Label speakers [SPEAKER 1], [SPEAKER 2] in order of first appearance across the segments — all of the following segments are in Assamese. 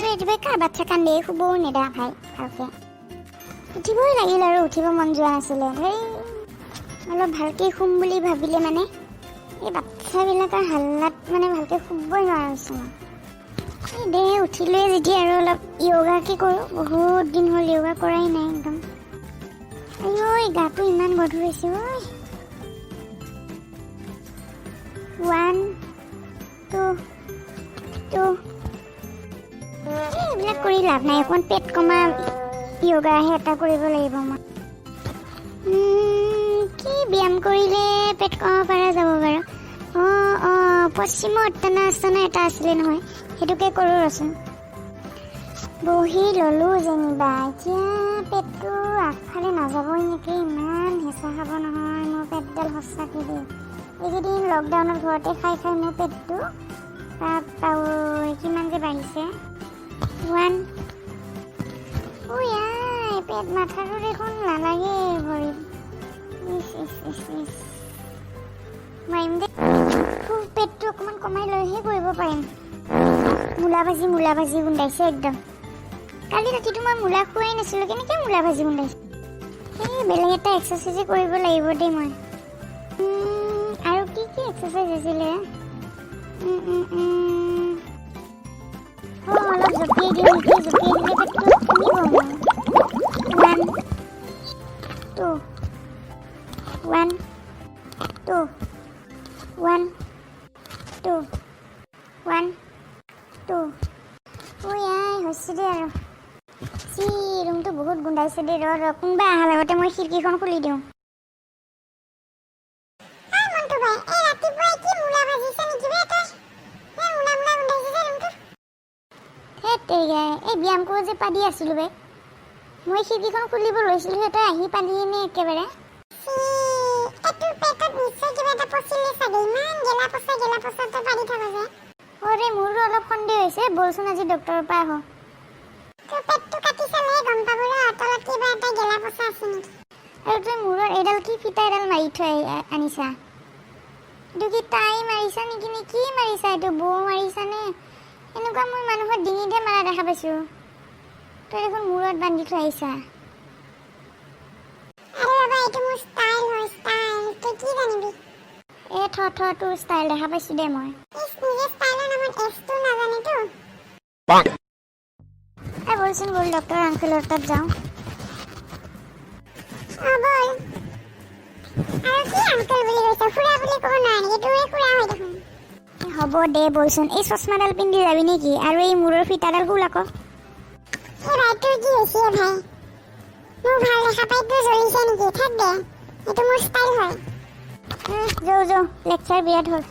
[SPEAKER 1] ৰাতিপুৱাই কাৰ বাচ্ছা কান্দে, শুবও নেদা ভাই ভালকে। উঠিবই লাগিল আৰু, উঠিব মন যোৱা নাছিলে। ধেই, অলপ ভালকে শুম বুলি ভাবিলে মানে এই বাচ্ছাবিলাকৰ হাল্লাত মানে ভালকে শুবই নোৱাৰা হৈছোঁ মই। এই দে, উঠিলোৱে যেতিয়া আৰু অলপ য়োগাকে কৰোঁ। বহুত দিন হ'ল য়োগা কৰাই নাই একদম। আইঐ, গাটো ইমান গধুৰ হৈছে ঐ। ওৱান, টু, টু, এইবিলাক কৰি লাভ নাই। অকণমান পেট কমা য়োগাহে এটা কৰিব লাগিব মই। কি ব্যায়াম কৰিলে পেট কমাব পৰা যাব বাৰু? অঁ অঁ পশ্চিম উত্তানাসনা এটা আছিলে নহয়, সেইটোকে কৰোঁ ৰচোন। বহি ল'লোঁ যেনিবা, এতিয়া পেটটো আগফালে নাযাবই নেকি? ইমান হেঁচা খাব নহয় মোৰ পেটডাল সঁচাকৈ দেই। এইকেইদিন লকডাউনত ঘৰতে খাই খাই মোৰ পেটটো বাপ্পা ঐ, কিমান যে বাঢ়িছে। ওৱান, ঐ আই, পেট মাথাটো দেখোন নালাগে ভৰিত। ইচ ইচ ইচ ইচ, মাৰিম দে। খুব পেটটো অকণমান কমাই লৈহে কৰিব পাৰিম। মূলা ভাজি, মূলা ভাজি গোন্ধাইছে একদম। কালি ৰাতিটো মই মূলা খোৱাই নাছিলোঁ, কেনেকৈ মূলা ভাজি গোন্ধাইছে? এই বেলেগ এটা এক্সাৰচাইজে কৰিব লাগিব দেই মই। আৰু কি কি এক্সাৰচাইজ আছিলে? উম, উম, উম। অঁ, অলপ জঁপিয়াই দিওঁ নেকি? জঁপিয়াই দিলে পেটটো কমিব মোৰ। One, two, one, two, one, two, one, two। ঐ আই, হৈছে দেই আৰু। চি, ৰুমটো বহুত গোন্ধাইছে দেই। ৰ ৰ, কোনোবা অহাৰ আগতে মই খিৰিকীখন খুলি দিওঁ।
[SPEAKER 2] মন্টু ভাই, এই ৰাতিপুৱাই কি মূলা ভাজিছে নেকি বে তই? এই মূলা মূলা গোন্ধাইছে যে ৰুমটো।
[SPEAKER 1] ধেত তেৰিকা, এই ব্যায়াম কৰোঁ যে পাদি আছিলোঁ বে মই। খিৰিকীখন খুলিব লৈছিলোঁ, তই আহি পালিয়ে নে একেবাৰে?
[SPEAKER 2] চি, এই তোৰ পেটত নিশ্চয় কিবা এটা পচিলে চাগে, ইমান গেলা পচা গেলা পচা তই পাদি থাক যে।
[SPEAKER 1] অৰে, মোৰো অলপ সন্দেহ হৈছে। বলচোন, আজি ডক্টৰৰ পৰা আহোঁ।
[SPEAKER 2] তোৰ পেটটো কাটি চালেহে গম পাব ৰ, তলত কিবা এটা গেলা পচা আছে নেকি।
[SPEAKER 1] আৰু তই মূৰৰ এইডাল কি ফিটা এডাল মাৰি থৈ আনিছা? এইটো কি টাই মাৰিছা নেকি নে কি মাৰিছা এইটো? বৌ মাৰিছা নে? এনেকুৱা মই মানুহৰ ডিঙিতহে মাৰা দেখা পাইছোঁ। তই দেখোন মূৰত বান্ধি থৈ আহিছা।
[SPEAKER 2] আৰে বাবা, এইটো মোৰ ষ্টাইল হয়, ষ্টাইল। তই কি জানিবি?
[SPEAKER 1] এ থ থ, তোৰ ষ্টাইল দেখা পাইছোঁ দে মই।
[SPEAKER 2] ইচ, নিজে ষ্টাইলৰ নামত এছটো নাজানেতো।
[SPEAKER 1] এই বলচোন বল, ডক্টৰ আংকেলৰ তাত যাওঁ।
[SPEAKER 2] অ বল। আৰু কি আংকেল বুলি কৈছ? খুৰা বুলি ক'ব নোৱাৰে নেকি? তোৰে খুৰা হয় দেখোন।
[SPEAKER 1] এ হ'ব দে, বলচোন। এই চশমাডাল পিন্ধি যাবি নেকি? আৰু এই মূৰৰ ফিটাডাল খোল আকৌ।
[SPEAKER 2] এই ভাই, তোৰ কি হৈছে এ ভাই? মোৰ ভাল দেখা পাই তোৰ জ্বলিছে নেকি? থাক দে, এইটো মোৰ ষ্টাইল হয়।
[SPEAKER 1] যৌ যৌ, লেকচাৰ বিৰাট হ'ল।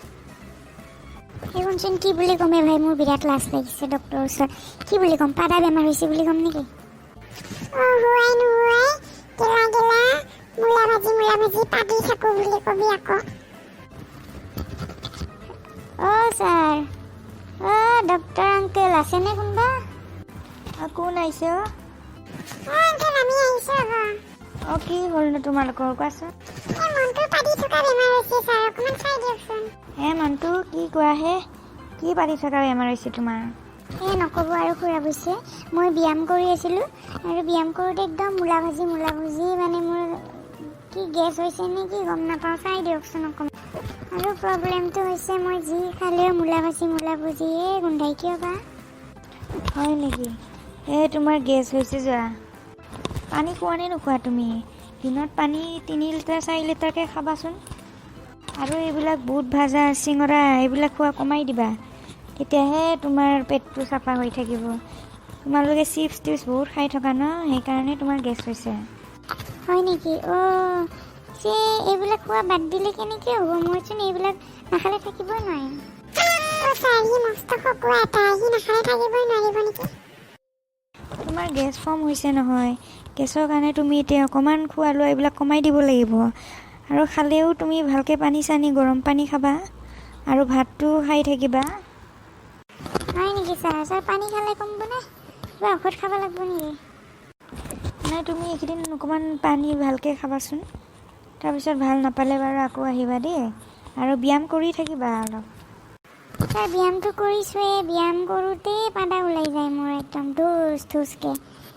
[SPEAKER 1] এই শুনচোন, কি বুলি ক'মে ভাই? মোৰ বিৰাট লাজ লাগিছে। ডক্টৰৰ ওচৰত কি বুলি ক'ম? পাদা বেমাৰ হৈছে বুলি ক'ম নেকি?
[SPEAKER 2] অ হোৱাই নোহোৱাই গেলা গেলা মূলা ভাজি মূলা ভাজি পাদি থাকো বুলি কবি আকৌ।
[SPEAKER 1] অ' ছাৰ, অ' ডক্টৰ আংকেল, আছেনে কোনোবা?
[SPEAKER 3] অ, কোন আহিছে অ?
[SPEAKER 2] অ আংকেল, আমি আহিছো আকৌ।
[SPEAKER 3] অ, কি হ'লনো তোমালোকৰ, কোৱাচোন?
[SPEAKER 2] এই মনটোৰ পাদি থকা বেমাৰ হৈছে ছাৰ, অকণমান চাই দিয়কচোন।
[SPEAKER 3] হে মনটো, কি কোৱা হে? কি পাদি থকা বেমাৰ হৈছে তোমাৰ?
[SPEAKER 1] এই নক'ব আৰু খুৰা বুজিছে। মই ব্যায়াম কৰি আছিলোঁ আৰু ব্যায়াম কৰোঁতে একদম মূলা ভাজি মূলা ভাজি, মানে মোৰ কি গেছ হৈছে নে কি গম নাপাওঁ। চাই দিয়কচোন অকণমান। আৰু প্ৰব্লেমটো হৈছে মই যি খালেও মূলা ভাজি মূলা ভাজিয়ে গোন্ধাই, কিয় বা?
[SPEAKER 3] হয় নেকি? এই তোমাৰ গেছ হৈছে যোৱা। পানী খোৱা নে নোখোৱা তুমি? দিনত পানী 3 লিটাৰ 4 লিটাৰকৈ খাবাচোন। আৰু এইবিলাক বুট ভাজা, চিঙৰা এইবিলাক খোৱা কমাই দিবা, তেতিয়াহে তোমাৰ পেটটো চাফা হৈ থাকিব। তোমালোকে চিপছ টিপছ বহুত খাই থকা ন, সেইকাৰণে তোমাৰ গেছ হৈছে।
[SPEAKER 1] হয় নেকি? অ' চে, এইবিলাক খোৱা বাদ দিলে কেনেকৈ হ'ব? মইচোন এইবিলাক নাখালে থাকিবই নোৱাৰিম।
[SPEAKER 2] অ ছাৰ, সি মস্ত খকুৱা এটা, সি নাখালে থাকিবই নোৱাৰিব নেকি?
[SPEAKER 3] তোমাৰ গেছ ফৰ্ম হৈছে নহয়। গেছৰ কাৰণে তুমি এতিয়া অকণমান খোৱা লোৱা এইবিলাক কমাই দিব লাগিব। আৰু খালেও তুমি ভালকৈ পানী চানী, গৰম পানী খাবা আৰু ভাতটো খাই থাকিবা।
[SPEAKER 1] হয় নেকি ছাৰ? ছাৰ, পানী খালে কমিবনে? কিবা ঔষধ খাব লাগিব নেকি?
[SPEAKER 3] নাই, তুমি এইকেইদিন অকণমান পানী ভালকৈ খাবাচোন। তাৰপিছত ভাল নাপালে বাৰু আকৌ আহিবা দেই। আৰু ব্যায়াম কৰি থাকিবা অলপ।
[SPEAKER 1] ছাৰ, ব্যায়ামটো কৰিছোঁৱে। ব্যায়াম কৰোঁতেই পাদা ওলাই যায় মোৰ একদম ধুচ ধুচকৈ।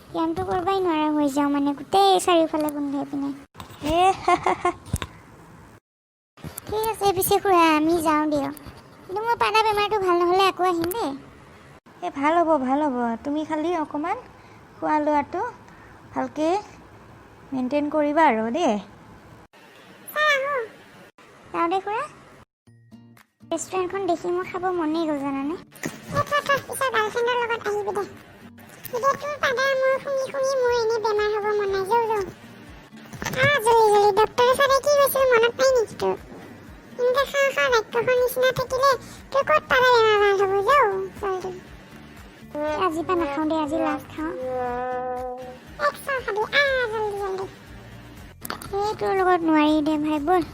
[SPEAKER 1] ব্যায়ামটো কৰিবই নোৱাৰা হৈ যাওঁ, মানে গোটেই চাৰিওফালে গোন্ধাই পিনে।
[SPEAKER 3] এ।
[SPEAKER 1] ঠিক আছে পিছে খুৰা, আমি যাওঁ দিয়ক। কিন্তু মোৰ পাদা বেমাৰটো ভাল নহ'লে আকৌ আহিম দেই।
[SPEAKER 3] এই ভাল হ'ব, ভাল হ'ব। তুমি খালি অকণমান খোৱা লোৱাটো ভালকৈ মেইনটেইন কৰিবা আৰু দেই।
[SPEAKER 2] ছাৰ, আহোঁ।
[SPEAKER 1] যাওঁ দেই খুৰা। ৰেষ্টুৰেণ্টখন দেখি মোৰ খাব মনেই গ'ল, জানানে?
[SPEAKER 2] এই থ থ, পিছত গাৰ্লফ্ৰেণ্ডৰ লগত আহিবি দে। এতিয়া তোৰ পাদা মোৰ শুঙি শুঙি মোৰ এনেই বেমাৰ হ'ব মন নাই। যৌ যৌ, আহ জলদি জলদি। ডক্টৰে ছাৰে কি কৈছিল মনত নাই নেকি তোৰ? এনেকৈ খাওঁ খাওঁ ৰাক্ষসৰ নিচিনা থাকিলে তোৰ ক'ত পাদা বেমাৰ ভাল হ'ব? যৌ জলদি।
[SPEAKER 1] আজিৰ পৰা নাখাওঁ দেই, আজি লাষ্ট খাওঁ।
[SPEAKER 2] এক চাহ খাবি, আহ জলদি জলদি।
[SPEAKER 1] এই তোৰ লগত নোৱাৰি দে ভাই, ব'ল।